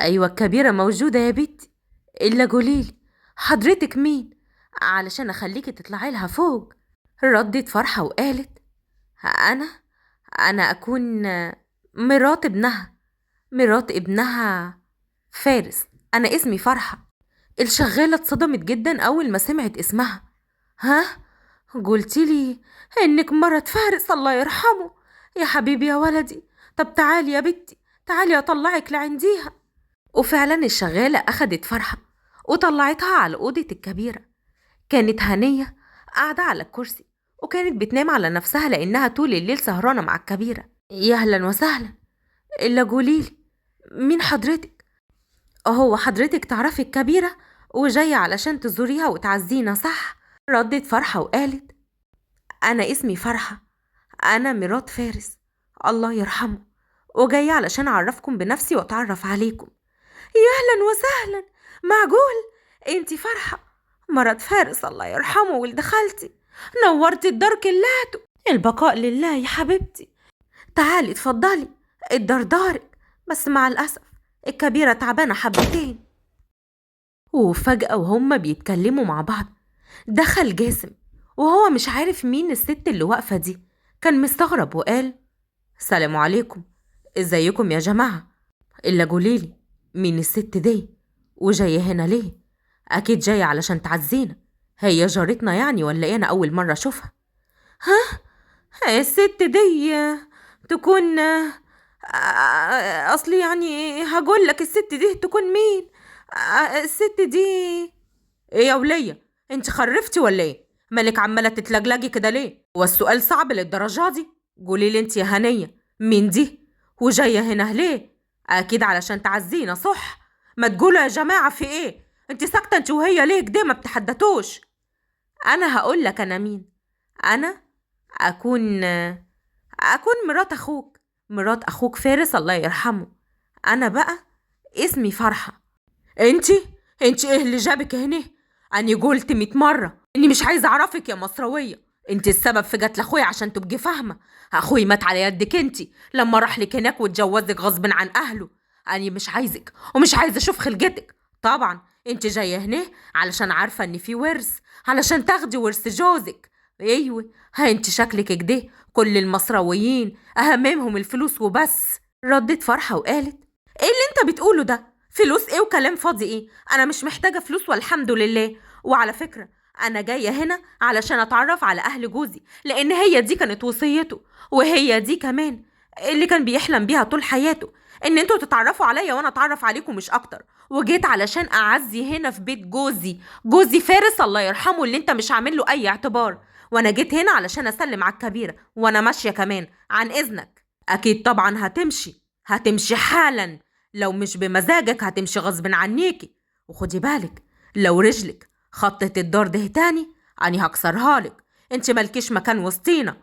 أيوة الكبيرة موجودة يا بنتي، إلا قوليلي حضرتك مين علشان أخليكي تطلعي لها فوق. ردت فرحة وقالت أنا أكون مرات ابنها، مرات ابنها فارس، أنا اسمي فرحة. الشغالة اتصدمت جدا أول ما سمعت اسمها. ها، قلتيلي إنك مرات فارس الله يرحمه، يا حبيبي يا ولدي، طب تعالي يا بنتي، تعالي أطلعك لعنديها. وفعلا الشغالة أخدت فرحة وطلعتها على أوضة الكبيرة. كانت هنية قاعدة على الكرسي وكانت بتنام على نفسها لأنها طول الليل سهرانة مع الكبيرة. يا أهلا وسهلا، إلا قوليلي مين حضرتك؟ هو حضرتك تعرفي الكبيرة وجاية علشان تزوريها وتعزينا صح؟ ردت فرحة وقالت أنا اسمي فرحة، أنا مرات فارس الله يرحمه، وجاية علشان أعرفكم بنفسي وأتعرف عليكم. يا أهلا وسهلا، معقول انتي فرحة مرات فارس الله يرحمه ولد خالتي؟ نورتي الدار كلاته، البقاء لله يا حبيبتي، تعالي اتفضلي الدار دارك، بس مع الأسف الكبيرة تعبانة حبتين. وفجأة وهم بيتكلموا مع بعض دخل جاسم وهو مش عارف مين الست اللي واقفة دي. كان مستغرب وقال سلام عليكم، ازيكم يا جماعة، إلا قوليلي مين الست دي وجاية هنا ليه؟ أكيد جاية علشان تعزينا، هي جارتنا يعني ولا إيه؟ أنا أول مرة أشوفها. ها، الست دي تكون أصلي يعني هقول لك الست دي تكون مين؟ الست دي إيه يا ولية، انت خرفتي ولا إيه؟ مالك عمالة تتلجلجي كده ليه؟ هو السؤال صعب للدرجة دي؟ قولي لي انت يا هنية مين دي وجاية هنا ليه؟ أكيد علشان تعزينا صح؟ ما تقولوا يا جماعة في إيه؟ انت ساكتة انت وهي ليه كده ما بتحدتوش؟ أنا هقول لك أنا مين. أنا أكون مرات أخوك، مرات أخوك فارس الله يرحمه. أنا بقى اسمي فرحة. انتي ايه اللي جابك هنا؟ أني قلت 100 مرة إني مش عايزة أعرفك يا مصروية، انتي السبب في قتل أخوي عشان تبقي فاهمة. أخوي مات على يدك انتي لما راح لك هناك واتجوزك غصب عن أهله. أني مش عايزك ومش عايزة أشوف خلقتك. طبعا انتي جاية هنا علشان عارفة إن في ورث، علشان تاخدي ورث جوزك. ايوه ها انتي شكلك كده كل المصرويين اهممهم الفلوس وبس. ردت فرحة وقالت ايه اللي انت بتقوله ده؟ فلوس ايه وكلام فاضي ايه؟ انا مش محتاجة فلوس والحمد لله. وعلى فكرة انا جاية هنا علشان اتعرف على اهل جوزي، لان هي دي كانت وصيته، وهي دي كمان اللي كان بيحلم بيها طول حياته، ان انتوا تتعرفوا عليا وانا اتعرف عليكم مش اكتر. وجيت علشان اعزي هنا في بيت جوزي، جوزي فارس الله يرحمه اللي انت مش عامل له اي اعتبار. وانا جيت هنا علشان اسلم على الكبيرة، وانا ماشية كمان عن اذنك. اكيد طبعا هتمشي، هتمشي حالا، لو مش بمزاجك هتمشي غصب عنيكي. وخدي بالك لو رجلك خطت الدار ده تاني اني هكسرها لك، انت مالكيش مكان وسطينا،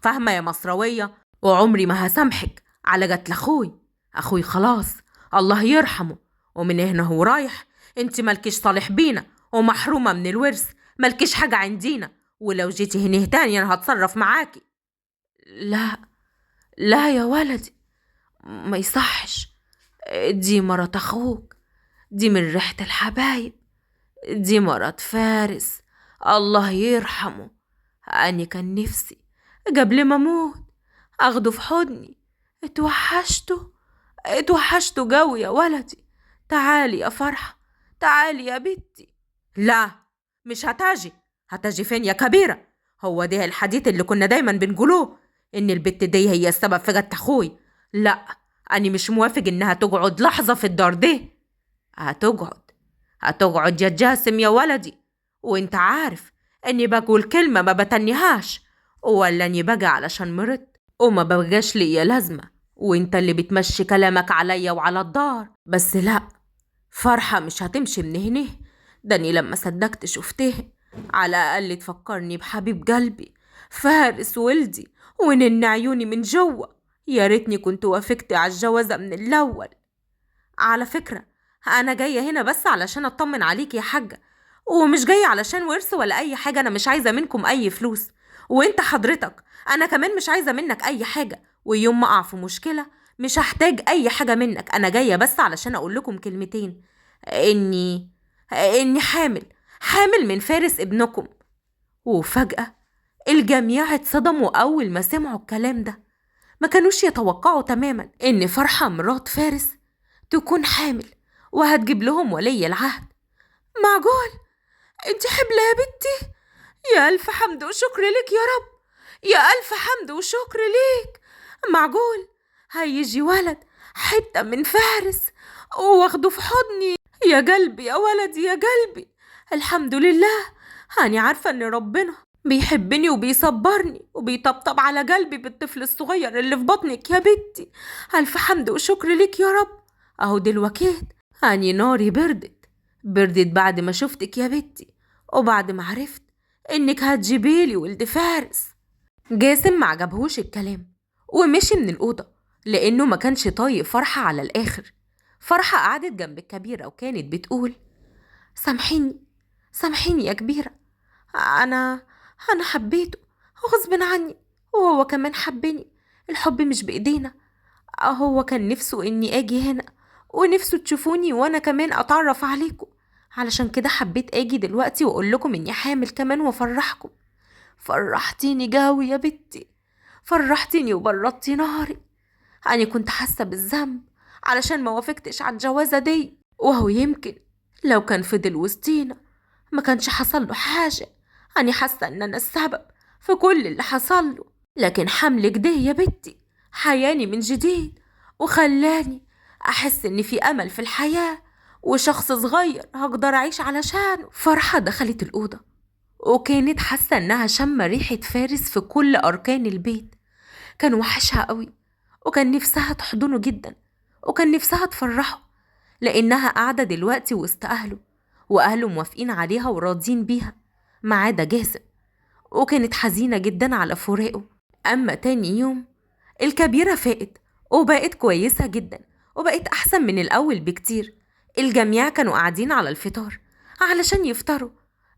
فاهمة يا مصروية؟ وعمري ما هسامحك على قتل اخوي، اخوي خلاص الله يرحمه، ومن هنا هو رايح انت مالكيش صالح بينا ومحرومة من الورث، مالكيش حاجة عندينا، ولو جيتي هنا تاني انا هتصرف معاكي. لا لا يا ولدي ما يصحش، دي مرات اخوك، دي من ريحة الحبايب، دي مرات فارس الله يرحمه. أني كان نفسي قبل ما اموت اخده في حضني، اتوحشته اتوحشته قوي يا ولدي. تعالي يا فرحة، تعالي يا بنتي. لا مش هتاجي. هتاجي فين يا كبيرة؟ هو ده الحديث اللي كنا دايما بنقولوه، ان البت دي هي السبب في قتل اخوي. لا أنا مش موافق إنها تقعد لحظة في الدار دي. هتقعد، هتقعد يا جاسم يا ولدي، وانت عارف إني بقول كلمة ما بتنيهاش، ولا إني بقى علشان مرضت وما بقاش ليا لازمة، وانت اللي بتمشي كلامك عليا وعلى الدار. بس لا، فرحة مش هتمشي من هنا، داني لما صدقت شفته على الأقل تفكرني بحبيب قلبي فارس ولدي ونن عيوني من جوه. يا ريتني كنت وافقت على الجوازة من الأول. على فكرة أنا جاية هنا بس علشان أطمن عليك يا حاجة، ومش جاية علشان ورث ولا أي حاجة، أنا مش عايزة منكم أي فلوس، وإنت حضرتك أنا كمان مش عايزة منك أي حاجة، ويوم ما أقع في مشكلة مش هحتاج أي حاجة منك، أنا جاية بس علشان أقول لكم كلمتين، إني حامل من فارس ابنكم. وفجأة الجميع اتصدموا أول ما سمعوا الكلام ده، ما كانوش يتوقعوا تماما إن فرحة مرات فارس تكون حامل وهتجيب لهم ولي العهد. معقول؟ انت حبلة يا بنتي؟ يا ألف حمد وشكر لك يا رب، يا ألف حمد وشكر ليك. معقول هيجي ولد حتة من فارس واخده في حضني؟ يا قلبي يا ولدي يا قلبي، الحمد لله. أنا عارفة إن ربنا بيحبني وبيصبرني وبيطبطب على قلبي بالطفل الصغير اللي في بطنك يا بنتي. ألف حمد وشكر ليك يا رب. أهو دلوقتي أني ناري بردت بعد ما شفتك يا بنتي، وبعد ما عرفت إنك هتجيبيلي ولد فارس. جاسم ما عجبهوش الكلام ومشي من الأوضة لأنه ما كانش طايق فرحة على الآخر. فرحة قعدت جنب الكبيرة وكانت بتقول: سامحيني يا كبيرة، أنا حبيته غصب عني وهو كمان حبني، الحب مش بإيدينا. هو كان نفسه إني أجي هنا ونفسه تشوفوني وأنا كمان أتعرف عليكم، علشان كده حبيت أجي دلوقتي وأقول لكم إني حامل كمان وأفرحكم. فرحتيني جاوي يا بنتي، فرحتيني وبردتي ناري. أنا كنت حاسة بالذنب علشان ما وافقتش على الجوازة دي، وهو يمكن لو كان فضل وسطينا ما كانش حصل له حاجة. أنا حاسة إن أنا السبب في كل اللي حصل له، لكن حملك ده يا بنتي حياني من جديد وخلاني أحس إن في أمل في الحياة وشخص صغير هقدر أعيش علشانه. فرحة دخلت الأوضة وكانت حاسة إنها شم ريحة فارس في كل أركان البيت. كان وحشها قوي وكان نفسها تحضنه جدا وكان نفسها تفرحه، لأنها قاعدة دلوقتي وسط أهله وأهله موافقين عليها وراضين بيها ما عدا جاسم، وكانت حزينة جدا على فراقه. أما تاني يوم الكبيرة فاقت وبقت كويسة جدا وبقت أحسن من الأول بكتير. الجميع كانوا قاعدين على الفطار علشان يفطروا،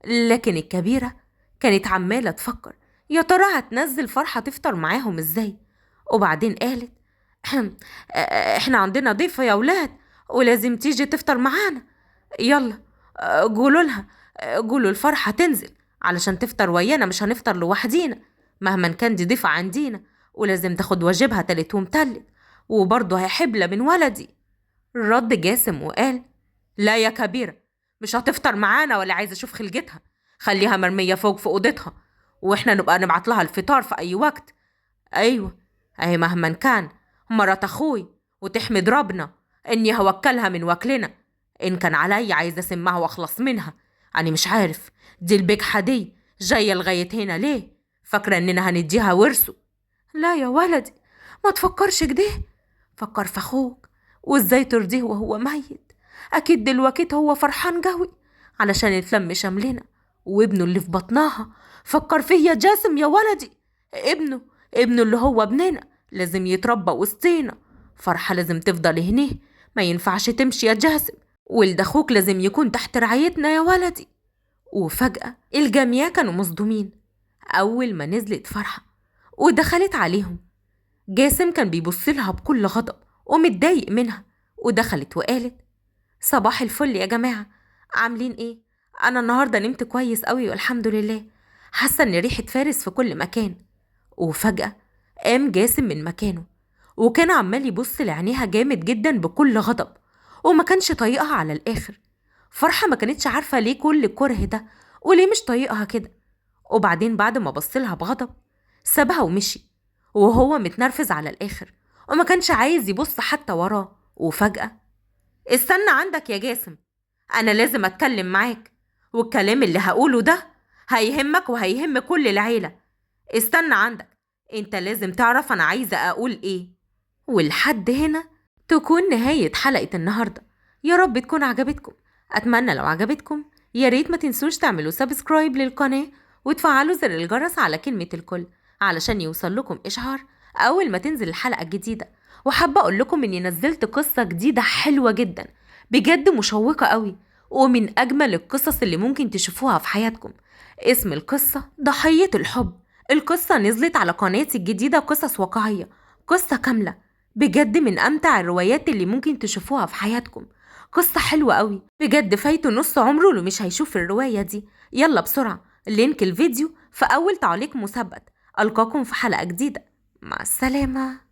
لكن الكبيرة كانت عمالة تفكر يا ترى هتنزل فرحة تفطر معاهم ازاي. وبعدين قالت: احنا عندنا ضيفة يا ولاد ولازم تيجي تفطر معانا، يلا قولوا لها، قولوا الفرحة تنزل علشان تفطر ويانا، مش هنفطر لوحدينا مهما كان دي ضيفة عندينا ولازم تاخد واجبها تالت ومتلت، وبرضه هي حبلة من ولدي. رد جاسم وقال: لا يا كبيرة، مش هتفطر معانا ولا عايزة أشوف خلقتها، خليها مرمية فوق في أوضتها وإحنا نبقى نبعت لها الفطار في أي وقت. أيوة أهي مهما كان مرات أخوي وتحمد ربنا إني هوكلها من وكلنا، إن كان عليا عايزة أسمها وأخلص منها. أنا مش عارف دي البجحة دي جاية لغاية هنا ليه، فاكرة إننا هنديها ورثه. لا يا ولدي ما تفكرش كده، فكر في أخوك وإزاي ترضيه وهو ميت، أكيد دلوقتي هو فرحان قوي علشان يتلم شملنا وابنه اللي في بطنها. فكر فيه يا جاسم يا ولدي، ابنه اللي هو ابننا لازم يتربى وسطينا. فرحة لازم تفضل هنا، ما ينفعش تمشي يا جاسم، ولد أخوك لازم يكون تحت رعايتنا يا ولدي. وفجأة الجميع كانوا مصدومين أول ما نزلت فرحة ودخلت عليهم. جاسم كان بيبص لها بكل غضب ومتضايق منها، ودخلت وقالت: صباح الفل يا جماعة، عاملين ايه؟ أنا النهاردة نمت كويس قوي والحمد لله، حاسة إن ريحة فارس في كل مكان. وفجأة قام جاسم من مكانه وكان عمال يبص لعينيها جامد جدا بكل غضب وما كانش طايقها على الآخر. فرحة ما كانتش عارفة ليه كل الكره ده وليه مش طايقها كده. وبعدين بعد ما بصلها بغضب سابها ومشي وهو متنرفز على الآخر وما كانش عايز يبص حتى وراه. وفجأة: استنى عندك يا جاسم، أنا لازم أتكلم معاك، والكلام اللي هقوله ده هيهمك وهيهم كل العيلة. استنى عندك، انت لازم تعرف أنا عايزة أقول إيه. ولحد هنا تكون نهاية حلقة النهاردة. يا رب تكون عجبتكم. أتمنى لو عجبتكم يا ريت ما تنسوش تعملوا subscribe للقناة وتفعلوا زر الجرس على كلمة الكل علشان يوصل لكم إشعار أول ما تنزل الحلقة الجديدة. وحابة أقول لكم إني نزلت قصة جديدة حلوة جدا بجد، مشوقة قوي ومن أجمل القصص اللي ممكن تشوفوها في حياتكم. اسم القصة ضحية الحب. القصة نزلت على قناتي الجديدة قصص واقعية، قصة كاملة. بجد من أمتع الروايات اللي ممكن تشوفوها في حياتكم. قصة حلوة قوي بجد، فايته نص عمره لو مش هيشوف الرواية دي. يلا بسرعة، link الفيديو في أول تعليق مثبت. ألقاكم في حلقة جديدة، مع السلامة.